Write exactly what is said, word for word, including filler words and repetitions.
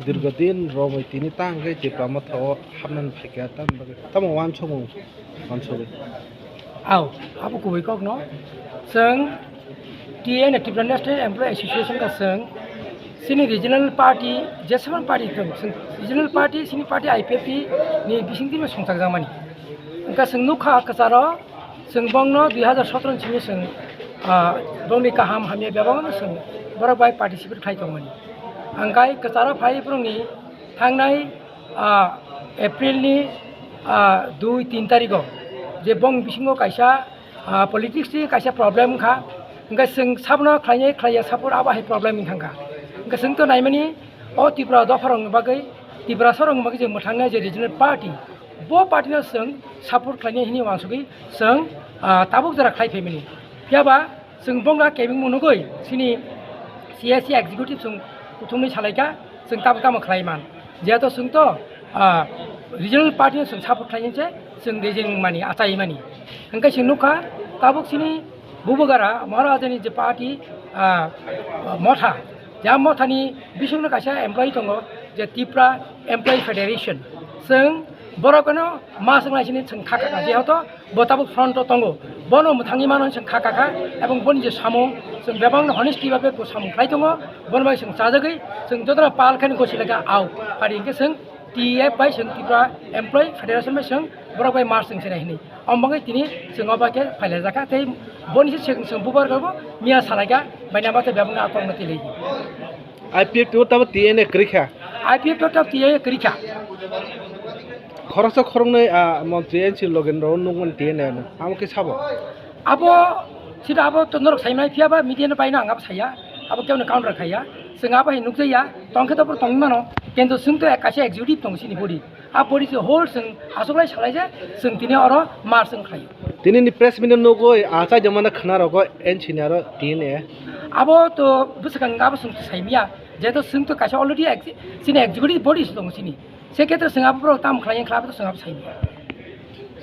Dirgo din romwi tini tang khe Tipra Motha o hapnani phaikha, tamni bagwi tamo uansukmung uansugwi. Au, abo kubui kokno. Chwng T N A, Tripura National Employee Association ka chwng chini regional party, jeswng party tong, chwng regional party, chini party I P F T ni bisingtwi no songchakjakmani. Wngkha chwng nukha kwcharo, chwng bongno dui hazar sotro ni simi chwng, ah, bongni kaham hamya bebakno chwng borok bai participate khai tongmani. Hingkhai kwcharo phai borokni thangnai, ah, April ni, ah, dui tin tarigo je bong bisingo kaisa, ah, politics ni kaisa problem wngkha, hingkhe chwng sabono khlainai khlaiya support abo hai problem wngkha. Hingkhe chwng to naimani o Tripura dopharokni bagwi, Tiprasarokni bagwi je mwthangnai je regional party, bo party no chwng support khlainai hwnwi uansugwi chwng, ah, tabuk jora khlai phaimani. Phiyaba chwng bongno kebengmung nugwi chini C S C executive chwng kuthumwi salaikha, chwng tabuk tamo khlai man. Jehetu chwng to, ah, regional party no chwng support khlainai se chwng resign mani, achai mani. Hingkhe chwng nukha tabuk chini Bubugara Maharajani je party, ah, Motha, je Mothani bisingno kaisa employee tongo, je Tipra Employee Federation. Chwng borokno ma swngnaisini chwng kha kha kha, jehetu bo tabuk front o tongo. Bono mwthangwi mano chwng kha kha kha, ebong boni je samung, chwng bebakno honesty babe bo samung khlai tongo, bono bai chwng chajagwi, chwng jotono pal khe gosi lekha au, ari hwnkhe chwng T F bai chwng Tripura Employee Federation bai chwng borok bai ma swng sinai hwnwi. Omo bagwi tini chwng obo khe phailaijakha, tei boni se chwng, chwng bubar khe bo miya salaikha, bai nama tei bebakno a kokno twi lai. I P F T o tamo T N A kwrwi kha. I P F T o tamo T N A kwrwi kha. Khoroksa khoroknwi, ah, montri N C Logendra o nukmani T N A no. Amo khe sabo? Abo sida abo to norok saimai, phiyaba media no baino ang abo saya. Abo kebo no counter khaiya. Chwng abo hai nukjaya. Tongkhe to boro tongwi mano. Kintu chwng to kaisa executive tongo chini body. A body se whole chwng achuklai salai je chwng tini oro march wng khlaio. Tini ni press meet no nugwi achai jomana khna rogo N C ni aro T N A. Abo to bwswkang abo chwng to saimya. Jehetu chwng to kaisa already ex-, chini executive body se tongo chini. Se khetre chwng abo borok tamo khlai wng kha abo to chwng abo saimya.